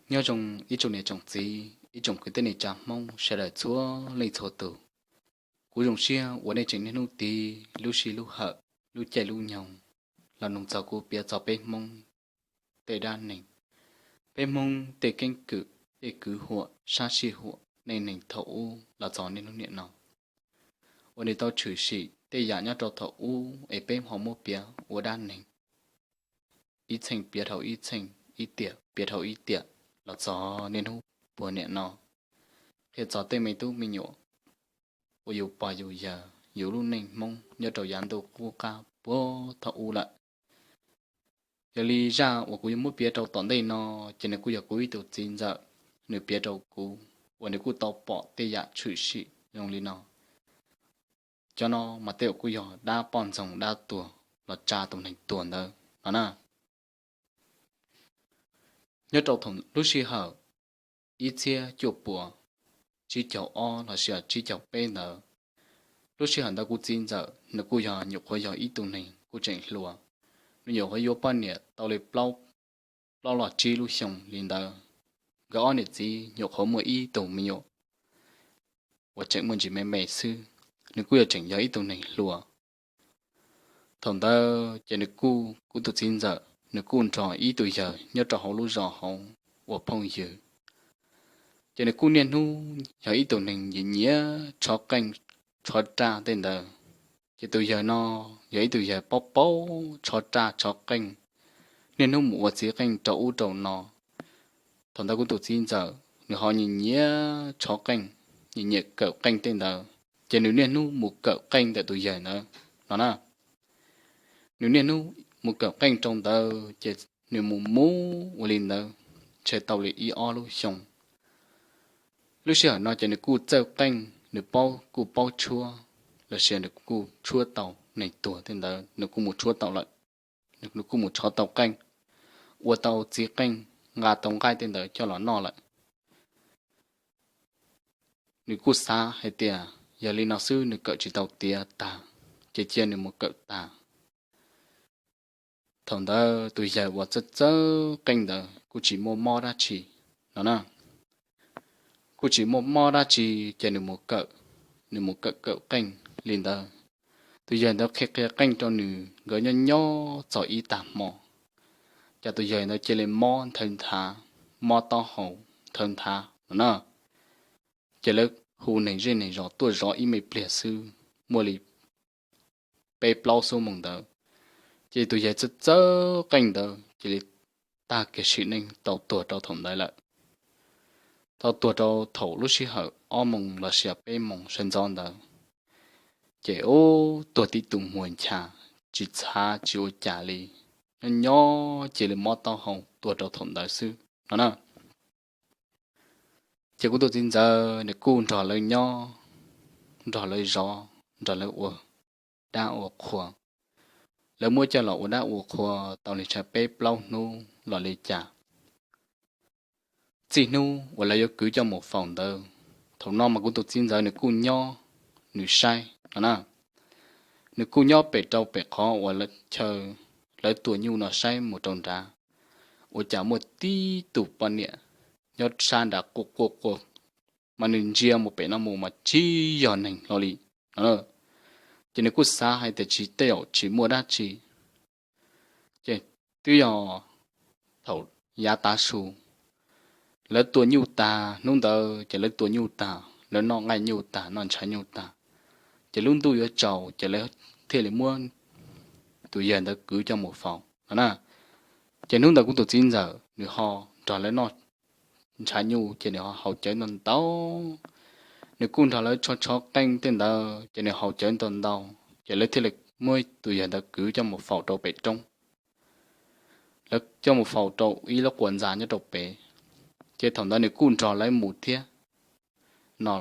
Nyob zoo ib tsoom niam tsoom txiv, ib tsoom kwv tij neej tsa Hmoob sawv daws txhua leej txhua tus. Kuv zoo siab uas nej tseem niaj hnub tiv lub sij lub hawm, lub caij lub nyoog los mloog txog kuv piav txog peb Hmoob tej dab neeg, peb Hmoob tej keeb kwm, tej kwv huam, sab sij huam neej neeg thaum ub los txog niaj hnub niam no, uas nws tau tshwm sim tej yam nyob rau thaum ub es peb ho muab piav ua dab neeg, ib txheej piav dhau ib txheej, ib tiam piav dhau ib tiam los txog niaj hnub puag niam no, qhia txog tej me tub me nyuam uas yus pog yus yawg yus lub neej Hmoob nyob rau yav ntuj qub qab puag thaum ub lawm. Yog li zaj uas kuv yuav muab piav rau tom ntej no, ces nws kuj yog kuv ib tug txiv ntxawm, nws piav rau kuv uas nws kuj tau pom tej yam tshwm sim zoo li no. Cov no mas tej zaum kuj yog dab poj ntxoog dab tuag los tsa tus neeg tuag ntawd no na. Nyob rau thaum lub sij hawm ib txhiab cuaj puas tsib caug ob los sis tsib caug peb ntawd, lub sij hawm ntawd kuv txiv ntxawm nws kuj yog nyuam qhuav yog ib tug neeg kuj tseem hluas, nws nyuam qhuav yuav poj niam tau li plaub los tsib lub xyoo li ntawd. Nkawd ob niam txiv nyuam qhuav muaj ib tug me nyuam uas tseem muaj ntsis me me xwb, nws kuj yog tseem yog ib tug neeg hluas. Thaum ntawd ces nws kuj, kuv tus txiv ntxawm nws kuj nrog ib tug yawg nyob rau hauv lub zos hauv ua phooj ywg. Ces nws kuj niaj hnub yog ib tug neeg nyiam nyiam tshov qeej tshov raj tej ntawd. Ces tus yawg no yog ib tug yawg paub paub tshov raj tshov qeej, niaj hnub mus ua txiv qeej rau ub rau no. Thaum ntawd kuv tus txiv ntxawm nws ho nyiam nyiam tshov qeej, nyiam nyiam kawm qeej tej ntawd, ces nws niaj hnub mus kawm qeej ntawm tus yawg ntawd no na. Nws niaj hnub mus kawm qeej rau ntawd ces nws mus mus ua li ntawd ntshe tau li ib ob lub xyoo. Lub sij hawm no ces nws kuj txawj qeej, nws paub, kuj paub tshuab, los sis nws kuj tshuab tau neeg tuag tej ntawd nws kuj mus tshuab tau lawm. Nws kuj mus tshov tau qeej, ua tau txiv qeej, nqa tau nqaij tej ntawd coj los noj lawm. Nws kuj xav hais tias yog li no xwb nws kawm tsis tau tiav tag, ces cia nws mus kawm tag. Thaum ntawd tus yawg uas txawj txawj qeej ntawd kuj tsis muaj mob dab tsi no na. Kuj tsis muaj mob dab tsi, ces nws mus kawm, nws mus kawm kawm qeej li ntawd. Tus yawg ntawd qhia qhia qeej rau nws, nkawd nyob nyob txog ib tag hmo, ces tus yawg ntawd cia li mob nthawv nthav, mob taub hau nthawv nthav no na. Ces lawv hu neeg zej neeg zos tuaj zov ib me pliag xwb, muaj li peb plaub xuab moos ntawd, ces tus yawg txawj txawj qeej ntawd cia li tag kiag sim neej tau tuag rau thaum ntawd lawm. Tau tuag rau thaum lub sij hawm ob moos los sis peb moos sawv ntxov ntawd, ces ub tuag tib tug muag ncha, tsis txhav tsis ua cas li, nyob nyob cia li mob taub hau tuag rau thaum ntawd xwb no na. Ces kuv tus txiv ntxawm nws kuj nrog lawv nyob, nrog lawv zov, nrog lawv ua dab ua qhua. Lawv muab coj los ua dab ua qhua tau li ntshai peb plaub hnub los li cas, txij hnub uas lawv yuav kwv coj mus faus ntawd, thaum no mas kuv tus txiv ntxawm nws kuj nyob, nws saib no na. Nws kuj nyob pem rau pem qhov uas chaw lawv tua nyuj no saib mus rau nrad, ua cas muaj tib tug poj niam nyob sab nrad quaj quaj quaj, mas nws ntsia mus pem no mus mas tsis yog neeg hlo li no. Ces nws kuj xav hais tias tsis, tej zaum tsis muaj dab tsi. Ces twb yog thaum yav tav su, lawv tua nyuj tag, hnub ntawd ces lawv tua nyuj tag, lawv noj nqaij nyuj tag, noj ntshav nyuj tag, ces lub ntuj yuav tsaus ces lawv thiaj li muab tus yawg ntawd kwv coj mus faus no na. Ces hnub ntawd kuv tus txiv ntxawm nws ho nrog lawv noj ntshav nyuj ces nws ho haus cawv ntau ntau. Nws kuj nrog lawv tshov tshov qeej tej ntawd ces nws haus cawv ntau ntau, ces lawv thiaj li muab tus yawg ntawd kwv coj mus faus rau pem roob. Lawv coj mus faus rau ib lub quas ntxa nyob rau pem Ces thaum ntawd nws kuj nrog lawv mus thiab no.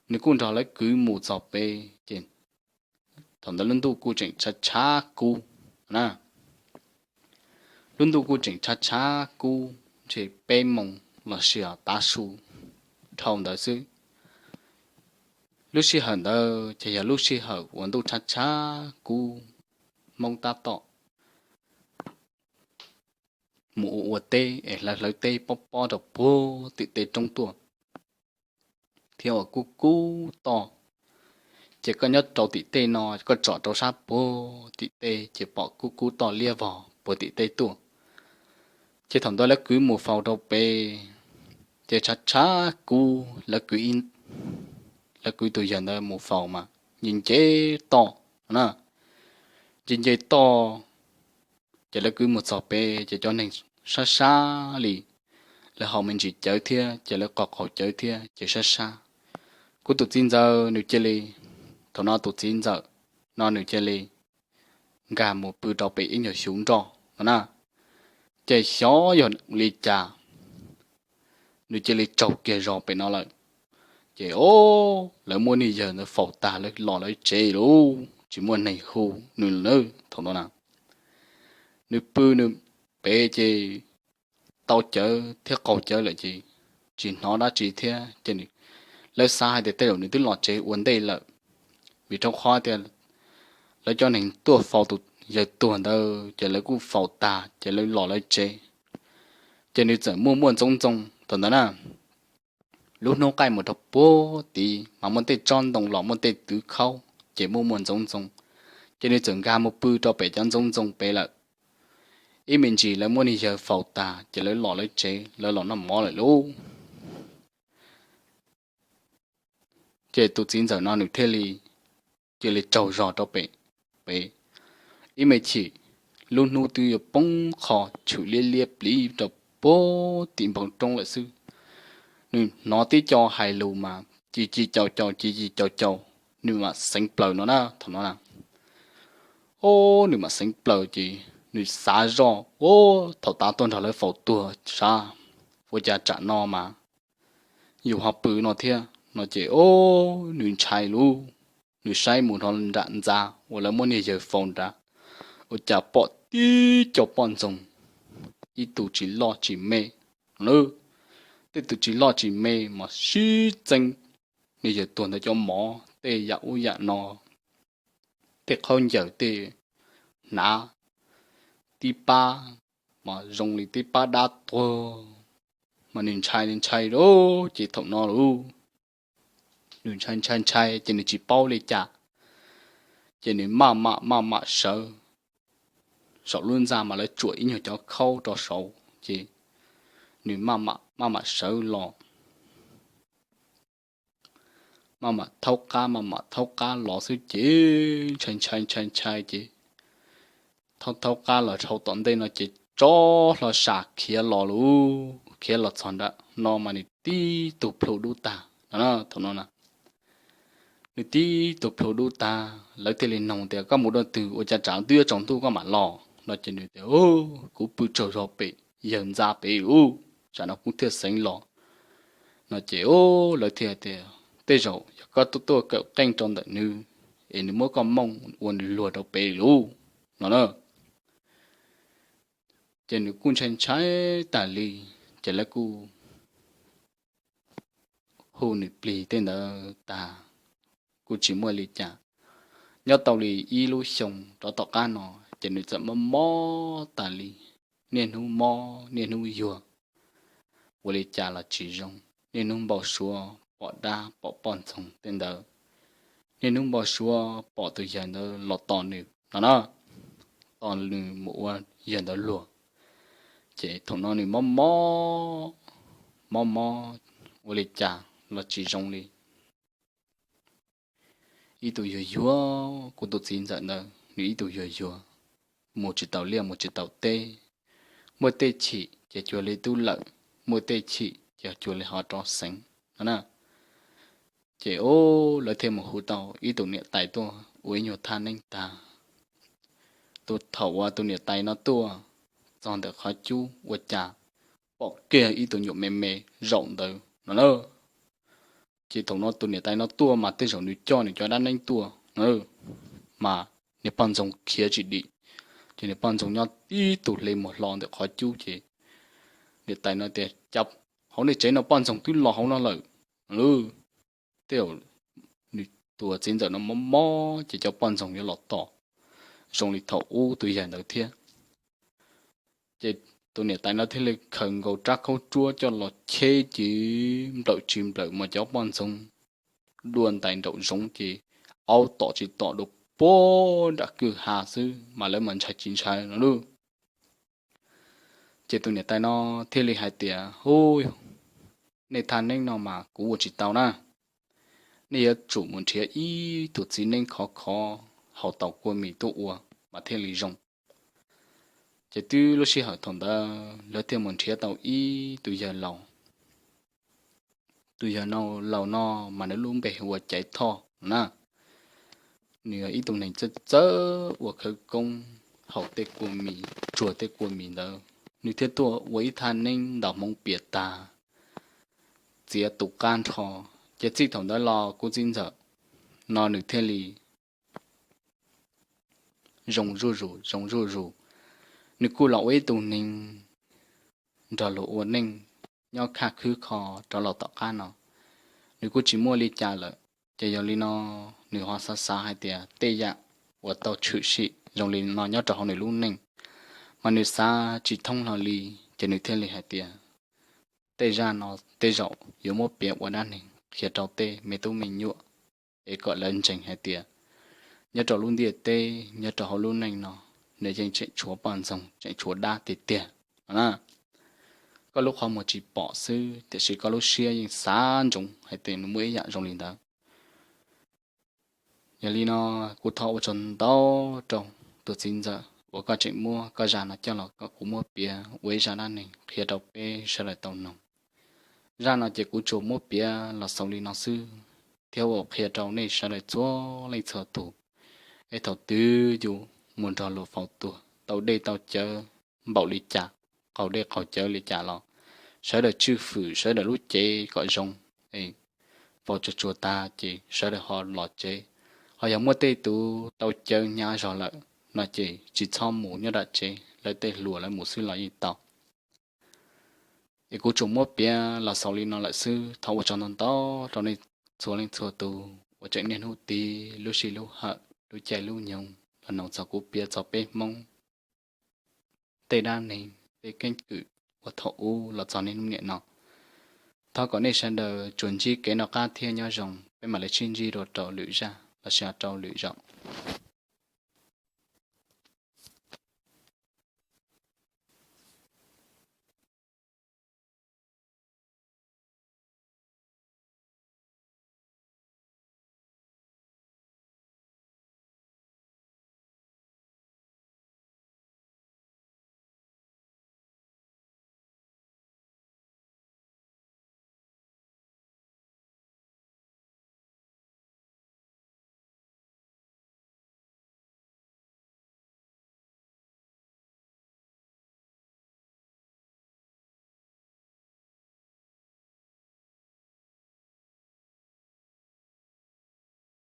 Nws kuj nrog lawv kwv mus txog pem ces thaum ntawd lub ntuj kuj tseem tshav tshav kub na. Lub ntuj kuj tseem tshav tshav kub, ntshe peb moos los sis tav su dhau ntawd xwb. Lub sij hawm ntawd ces yog lub sij hawm uas ntuj tshav tshav kub, Hmoob tab tom mus ua ua teb es hlawv hlawv teb pob pob rau puag tim tej roob tuaj, thiab ua kub kub toj. Ces koj nyob rau tim tej no koj tsom rau sab puag tim tej ces pom kub kub toj liab vog puag tim tej tuaj. Ces thaum ntawd lawv kwv mus faus rau pem, ces tshav tshav kub, lawv kwv tus yawg ntawd mus faus mas nce nce toj no na, nce nce toj. Ces lawv kwv mus txog pem ces cov neeg sab sab li, lawv haus me ntsis cawv thiab ces lawv qaug qaug cawv thiab ces sab sab. Kuv tus txiv ntxawm nws cia li, thaum no tus txiv ntxawm no nws cia li nkag mus pw rau pem ib nyuag xyuv nroj no na. Ces xyov yog li cas nws cia li tsaug kiag zog pem no lawm. Ces o, lawv muab niag yawg ntawd faus tag lawv los lawv tsev lawm, tsis muaj neeg hu nws lawm thaum no na. Nws pw nws pem ces tau cawv thiab qaug cawv lawm ces tsis hnov dab tsi thiab ces lawv xav hais tias tej zaum nws twb los tsev ua ntej lawm, vim rau qhov tias lawv cov neeg tuaj faus tus yawg tuag ntawd ces lawv kuj faus tag ces lawv los lawv tsev. Ces nws txawm muaj muaj ntxoov ntxoo thaum ntawd na. Lub hnub qaij mus rau puag tid mas muaj tej tsob ntoo los muaj tej twv khaub ces muaj muaj ntxoov ntxoo, ces nws txawm nkag mus pw rau pem cov ntxoov ntxoo pem lawm. Ib me ntsis lawv muab niag yawg faus tag ces lawv los lawv tsev lawv los noj mov lawm lauj. Ces tus txiv ntxawm no nws thiaj li cia li tsaug zog rau pem, pem. Ib me chim lub hnub twb yuav poob qho tshwm liab liab pliv rau puag tim npoo roob lawm xwb. Nws hnov tib co hais lus mas ci ci caus caus ci ci caus caus, nws mam xeev plaws no na thaum no na. O, nws mam xeev plaws ces nws xav zoj, o, thaum tav tuaj nrog lawv faus tuag sav, ua cas tsam no mas yus ho pw no thiab no ces o, nws ntshai lauj. Nws saib mus rau nram ntxa uas lawv muab niag yawg faus nrad, ua cas pom tib co poj ntxoog, ib tug tsis loj tsis me, tej tus tsis loj tsis me mas sib txeeb niag yawg tuag ntawd cov mov tej yam ub yam no, tej khaub ncaws tej hnav, tib pab mas zoo li tib pab dab tuag, mas nws ntshai nws ntshai lauj. Ces thaum no lauj, nws ntshai ntshai ntshai ces nws tsis paub li cas, ces nws maj mam maj mam sawv, saum lub ntxa mas lawv tsuam ib nyuag cov khaub rau saud ces nws maj mam maj mam sawv los, maj mam thaub qab maj mam thaub qab los xwb ces ntshai ntshai ntshai ntshai ces thaub thaub qab los dhau tom ntej no ces tsov hlo sam khiav los lauj. Khiav los txog nram no mas nws tib tug plhu dub tag no, thaum no na, nws tib tug plhu dub tag lawv thiaj li nug tias koj mus dua twg ua cas tsam twb yuav tsaus ntuj koj mam los no ces nws tias kuv pw tsaug zog pem yawg ntxa pem lauj, tsam no kuv thiaj xeev los no ces lawv thiaj tias tej zaum yog koj tuaj tuaj kawm qeej rau ntawm nws es nws muab koj mooj ua nws luag rau pem lauj no na. Ces nws kuj ntshai ntshai tas li, ces lawv kuj hu nws plig tej ntawd tag, kuj tsis muaj li cas. Nyob tau li ib lub xyoo rov tom qab no ces nws txawm mob mob tas li, niaj hnub mob niaj hnub yuag, ua li cas los tsis zoo. Niaj hnub npau suav pom dab pom poj ntxoog tej ntawd, niaj hnub npau suav pom tus yawg ntawd los tos nws no na, tos nws mus ua yawg ntawd luag. Ces thaum no nws mob mob, mob mob, ua li cas los tsis zoo li. Ib tug yuag yuag, kuv tus txiv ntxawm ntawd nws ib tug yuag yuag, mus tsis taus liaj mus tsis taus teb, muaj tej chim ces cuag li tub lawm, muaj tej chim ces cuag li ho rov xeev no na. Ces ub lawv thiaj mus hu tau ib tus niam tais tuaj ua ib nyuag thaj neeb tag. Tus thaum uas tus niam tais no tuaj txog ntawm qhov cub ua cas pom kiag ib tug nyuam me me zaum ntawd no na. Ces thaum no tus niam tais no tuaj mas tej zaum nws coj nws cov dab neeb tuaj na, mas niag poj ntxoog khiav tsis dim, ces niag poj ntxoog nyob tib tug hle mus hlo ntawm qhov cub ces niam tais no tias cas hauv nej tsev no poj ntxoog twb los hauv no lawm. Tej zaum nws tus txiv ntxawm no mob mob ces cov poj ntxoog yuav los tom zoo li thaum ub tus yawg ntawd thiab. Ces tus niam tais no thiaj li khaws nkaus rab khaub ruab coj los cheb ces nplawm tsis nplawm mas cov poj ntxoog dua ntais nraum zoov ces aub tom tsis tom dua puag nram kwj ha xwb mas lawv mas ntshai tsis ntshai no lauj. Ces tus niam tais no thiaj li hais tias, Hu, nej thaj neeb no mas kuv ua tsis tau na. Nej yuav tsum mus nrhiav ib tug txiv neeb khov khov haus tau kua mis tuaj ua mas thiaj li zoo. Ces twb lub sij hawm thaum ntawd lawv thiaj mus nrhiav tau ib tug yawg laus. Tus yawg laus no mas nws lub npe hu ua Caiv Thoj na. Nws yog ib tug neeg txawj txawj ua khawv koob haus tej kua mis, tsuag tej kua mis ntawd. Nws thiaj tuaj ua ib thaj neeb ntaus hmoov pias tas, txiav tus qab nrho. Ces txij thaum ntawd los kuv txiv ntxawm no nws thiaj li zoo zuj zus, zoo zuj zus. Nws kuj los ua ib tug neeg nrog luag ua neej nyob khaj khwb kho rov los tom qab no, nws kuj tsis muaj li cas lawm. Ces yog li no, nws ho xav xav hais tias tej yam uas tau tshwm sim zoo li no nyob rau hauv nws lub neej mas nws xav tsis thoob hlo li. Ces nws thiaj li hais tias, Tej zaj no tej zaum yuav muab piav ua dab neeg qhia rau tej me tub me nyuam es kom lawv ntseeg hais tias nyob rau lub ntiaj teb, nyob rau hauv lub neej no, nws yeej tseem tshuav poj ntxoog, tseem tshuav dab tiag tiag no na. Koj lub qhov muag tsis pom xwb, tiam sis koj lub siab yeej xav ntsoov hais tias nws muaj ib yam zoo li ntawd. Yog li no, kuv thov ua tsaug ntau rau tus txiv ntxawm uas koj tseem muab koj zaj no coj los kom kuv muab piav ua ib zaj dab neeg qhia rau peb sawv daws tau noog. Zaj no ces kuv tsuas muab piav los xaus li no xwb, thiab ua qhia rau nej sawv daws txhua leej txhua tus, es thaum twg yus mus nrog luag faus tuag tau dej tau cawv npaum li cas, qaug dej qaug cawv li cas los sawv daws tswj hwm sawv daws lub cev kom zoo, es faus tsuag tsuag tag ces sawv daws ho los tsev. Ho yog muaj tej tus tau cawv hnyav zog lawm no ces tsis txhob mus nyob nram tsev, lawv tej hluas lawv mus xwb los yeej tau. Es kuv tsuas muab piav los xaus li no lawm xwb, thov ua tsaug ntau ntau rau nej txhua leej txhua tus uas tseem niaj hnub tig lub sij lub hawm lub caij lub nyoog los noog txog kuv piav txog peb Hmoob tej dab neeg tej keeb kwm uas thaum ub los txog niaj hnub niam no. Thov kom nej sawv daws tsuas ntsib kev noj qab thiab nyob zoo, peb mam li sib ntsib dua rau lwm zaj los sis rau lwm zaus.